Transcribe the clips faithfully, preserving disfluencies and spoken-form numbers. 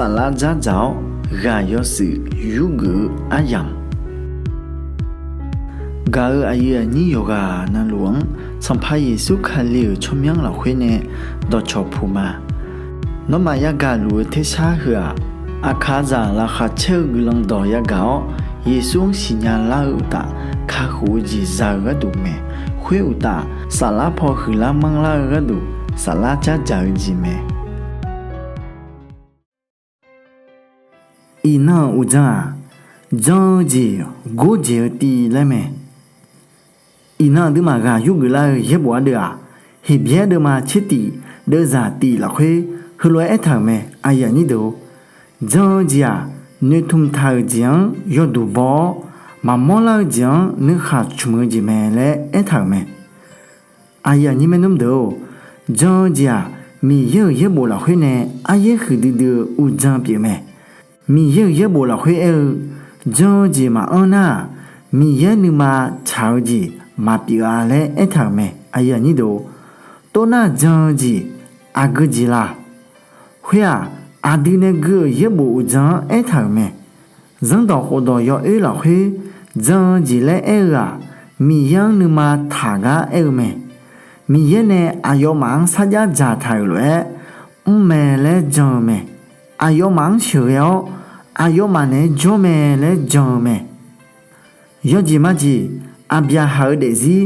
Saflar dzardzaq-awr ghaq yawshuif yurgeuf-eu aryamq, gaq-euq aqyuif aqnyir yawqghaq navluf-anr Sanqpaq Yeqsur Kali-euq tsawrmyanr lafkhoer nae dawqcawq puq ma. Nawmaf yagaq luf-eu tersar heu-aq, aqkaqzaq laqkhaq caer-eu guiqlanq dawq yagaq-awr, Yeqsur-anr siqnya lar-eu uqtaf, kakhof-eu jeq za-eu gharduq mae. Khoer uqtaf, saflar paw huiqlar manrlar-eu gharduq, saflar dzardzaq-eu jeq mae. Iqnan-euq uqdzan-aq, jan-eu jeq gordzaeq-eu tiv laer mae. Iqnan aqduimaf ghaq yurgeuf lar-eu yaerbof ardeuv-aq, Heqbyaer deuvma tser tif deuvzaq tif lafkhoer heulof-aer aertaq-euq mae. Jan-eu jeq-aq, noeqtmq taq-euq jeq-anr yawduq baw-awr, maqmawr lar-eu jeq-anr nuikhaq cmq-eu jeq mae laer aertaq-euq mae. Aqyuif aqnyir maernmr deuq-or, jan-eu jeq-aq, Miqyaer-euq yaerbof lafkhoer nae aryaer huiqdui dui-eu uqdzan pyeuf mae. Miqyaer-euq yaerbof lafkhoer aer-eu, jan-eu jeq maqanr nar-aq, Miqyaer nuima tsaq-eu jeq maqpyeuf-a laer aertaq-euq mae. Toxnar jan-eu jeq aqgeu jeq la? Khoer-aq, aqdui nae gui-euq yaerbof uqdzan-anr aertaq-euq mae. Zanrdawq khofdawq yawoer lafkhoer, jan-eu jeq laer aer-eu-aq, Miqyaer-anr nuima taq gar aer-eu mae. Miqyaer nae aqyawfmaf-anr sarjax dzaqtaq-euq lof-aer mrmae laer jan-eu mae. Aqyawfmaf-anr sheuqghae-awr, aqyawfmaf naeq-aer jawr mae laer jan-eu mae. Yawjeq majeq, Aqbyaqhaq-eu daefzir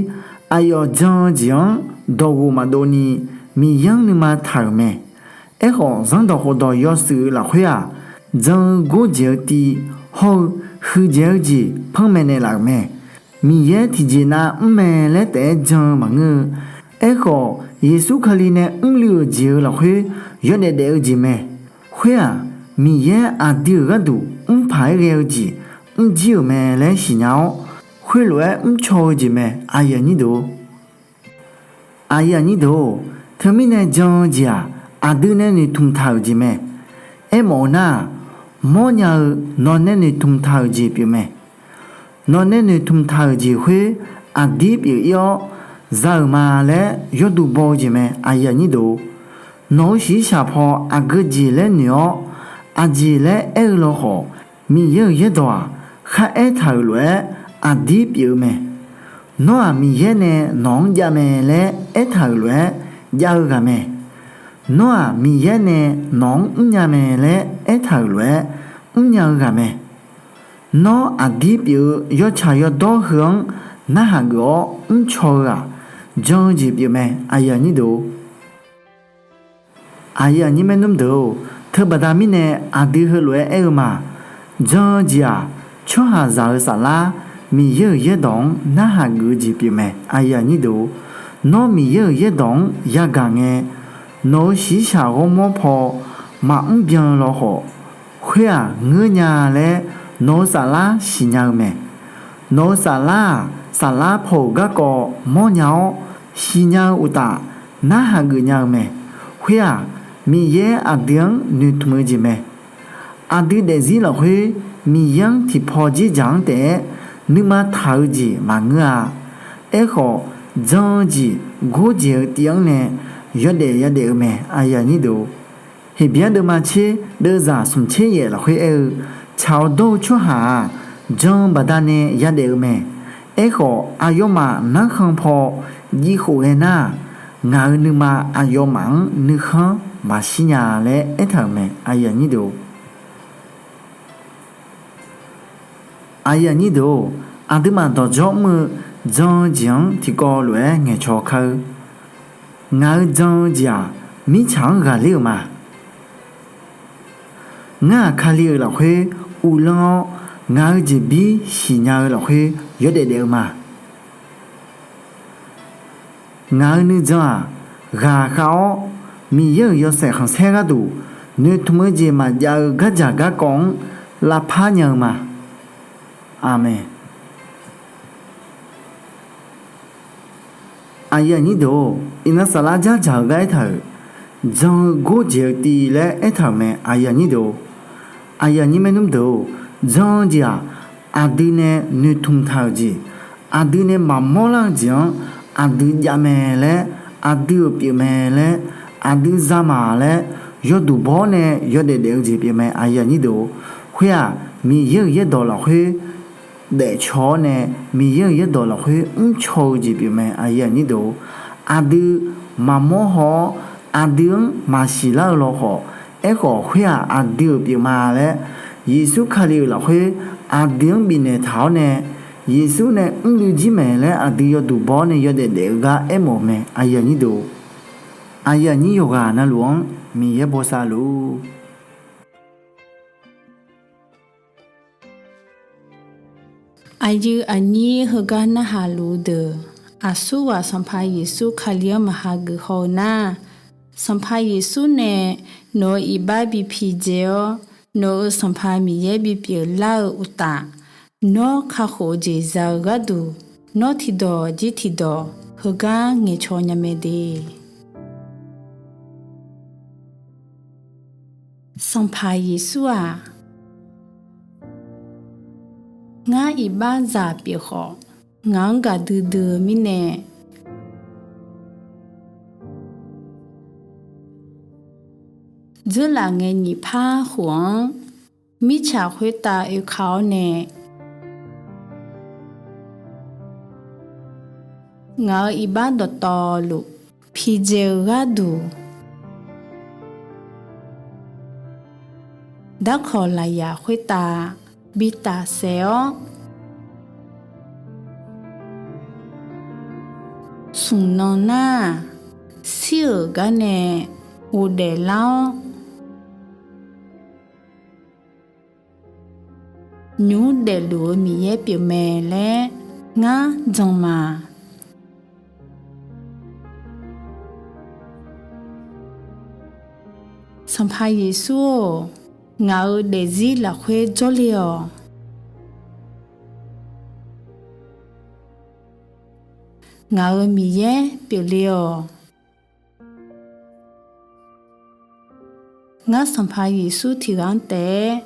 aqyawf jan-eu jeq-anr dawqghof maqdov ni Miqyaer-anr nuima taq-euq mae. Aerkhawf, zanrdawq khofdawq yawshuif-eu lafkhoer-aq, jan-eu gordzaeq-eu tiv hawr-eu huiqdzaeq-eu jeq panmaeq naeqlaf-euq mae. Miqyaer tiqjeq nav mrmae laer taef-aer jan-eu maqngeur-eu. Aerkhawf, Yeqsur Kali nae mrluiv-euq jeq-eu lafkhoer yawdaef daef-eu jeq mae. Khoer-aq, Miqyaer aqdui-euq gharduq mrpaq-aer ghae-eu jeq mrjir-euq mae laer siqnya-awr, khoerlof-aer mrcaw-eu jeq mae. Aqyuif aqnyir deuq-or, teumirnae jan-eu jeq-aq, aqdui nae noeqtmq taq-euq jeq mae. Aermawf-eu nar-aq, mawrnya-eu nawq nae noeqtmq taq-euq jeq pyeufmae. Nawq nae noeqtmq taq-euq jeq khoer aqdir pyeuf-ir-awr za-euq ma laer yawduq baw-eu jeq mae. Nawq-eu shiqshaq paw aqgeu jeq laer noeq-awr, aqjeq laer aer-eu lawkhawf, Miqyaer-euq yaerdawq-aq, kharaer taq-euq lof-aer aqdir pyeuf-eu mae. Nawr-aq, Miqyaer nae nawq-anr jav mae laer aertaq-euq lof-aer jav-eu ghaq mae. Nawr-aq, Miqyaer nae nawq-anr mrnya mae laer aertaq-euq lof-aer mrnya-eu ghaq mae. Nawr aqdir pyeuf-eu yawtsaq yawdawr heu-anr narhaq geuf-awr mrcaw-eu-aq, jan-eu jeq pyeufmae. Aqyuif aqnyir deuq-or, teubaqda mirnae aqdui heulof-aer aer-eu ma. Jan-eu jeq-aq, tsawrhaqzaq-eu saflar Miqyaer-euq yaerdawq-anr narhaq geuf-eu jeq pyeufmae. Nawr Miqyaer-euq yaerdawq-anr yagaq ngae, nawq-eu shiqshaq ghawrmawr paw maqmr byan-eu lawkhawf, khoer-aq ngeur nya laer nawq-eu saflar siqnya-eu mae. Nawq-eu saflar-aq, saflar paw-euq garkawv mawrnya-awr, siqnya-eu uqtaf narhaq geuf nya-eu mae. Khoer-aq, Miqyaer aqdui-anr noeqtmq-eu jeq mae. Aqdui daefzir lafkhoer Miqyaer-anr tiqpaw dzerdzaq-anr taef-aer nuima taq-eu jeq maqngeur-a. Aerkhawf, jan-eu jeq gordzaeq-eu tiv-anr nae yawdaef yadaef-eu mae. Heqbyaer deuvma tser deuvzaq smq tser yaef lafkhoer aer-eu, tsaq-awr dawr-eu tsawrhaq-aq, jan-eu baqdanae yadaef-eu mae. Aerkhawf, aqyawfmaf narkhan paw jivkhof ghae nar-aq, ngaq-euq nuima aqyawfmaf-anr nuikhanr maqshir nya laer aertaq-euq mae. Aqduimaf dawqdzawr mr-eu jan-eu jeq-anr tiqkawv lof-aer ngaeqcaw kar-eur. Ngaq-euq jan-eu jeq-aq, mirtsaq-anr ghaqler-euq ma. Ngar-aq, Kali-euq lafkhoer uvlanr-awr, ngaq-euq jeqbir siqnya-eu lafkhoer yawdaef daef-eu ma. Ngaq-euq nuijan-aq, ghaqkhav-awr Miqyaer-euq yawshaef khanqsaer gharduq noeqtmq-eu jeq maqjav-eu gardzaq garkawv-anr lavpar nya-eu ma. Aqmeq. Aqyuif aqnyir deuq-or, iqnan saflar dzardzaq-eu gar aertaq-euq, jan-eu gordzaeq-eu tiv laer aertaq-euq mae. Aqyuif aqnyir deuq-or, jan-eu jeq-aq, aqdui nae noeqtmq taq-euq jeq, aqdui nae maqmawr lar-eu jeq-anr aqdui jav mae laer, aqdui-euq pyeuf mae laer, aqdui za ma laer yawduq baw-awr nae yawdaef daef-eu jeq pyeufmae. Khoer-aq, Miqyaer-euq yaerdawq lafkhoer daefcaw-awr nae, Miqyaer-euq yaerdawq lafkhoer mrcaw-eu jeq pyeufmae. Aqdui maqmawr haw-awr, aqdui-anr maqsiq lar-eu lawkhawf, aerkhawf khoer-aq aqdui-euq pyeufma laer, Yeqsur Kali-euq lafkhoer aqdui-anr bifnaeq taq-awr nae, Yeqsur nae mrluiv jir maeq laer aqdui yawduq baw-awr nae yawdaef daef-eu gar aermawf-eu mae. Aqyuif aqnyir yawqghaq navluf-anr Miqyaer bosav luf. Aqyuif aqnyir heugar narhaq luf-eu deuq, aqsurghaq Sanqpaq Yeqsur Kali-anr maqha geuf haw-eu nar, Sanqpaq Yeqsur nae nawq-euq iqbax bi pidzae-awr, nawq-euq Sanqpaq Miqyaer bipyeuf lar-eu uqtaf, nawr kakhof-eu jeq za-eu gharduq, nawr tiqdawq jir tiqdawq heugar ngaeqcaw nya mae de. Sanqpaq Yeqsur-aq, ngar iqbaxzaq pyeuf khawf, ngaq-anr gaqdui dui-eu mirnae, dzeurlaf ngae nyiq par khof-anr, mirtsaq khoertav oekaq-awr nae, ngaq-euq iqbax dawqtawvluf pidzae-eu gharduq, darkawq lafyaq khoertav bi tafsaef-awr, smq nan nar-aq, shir-euq gar nae ghofdaef lar-awr, nymr daefluf-eu Miqyaer pyeufmae laer ngar jan ma. Sanqpaq Yeqsur-or, ngaq-euq daefzir lafkhoer jawrle-awq. Ngaq-euq Miqyaer pyeufle-awq. Ngar Sanqpaq Yeqsur tiqghaq-anr taef-aer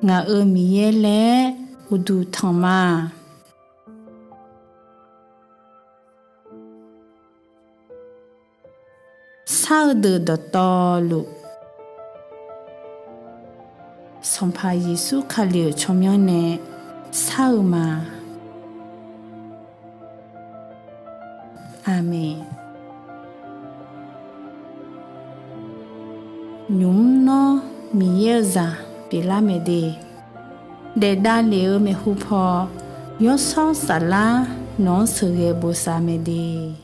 ngaq-euq Miqyaer laer uqduq tanq ma. Shar-eu deuq dawqtawvluf, Sanqpaq Yeqsur Kali-euq tsawrmyanr nae shar-eu ma. Aqmeq. Nymq mr nawr Miqyaer-eu zaq pyeuflar mae de. Daef davlef-eu maeqhu paw, Yawshawr Saflar nawq-anr sheuqghae bosav mae de.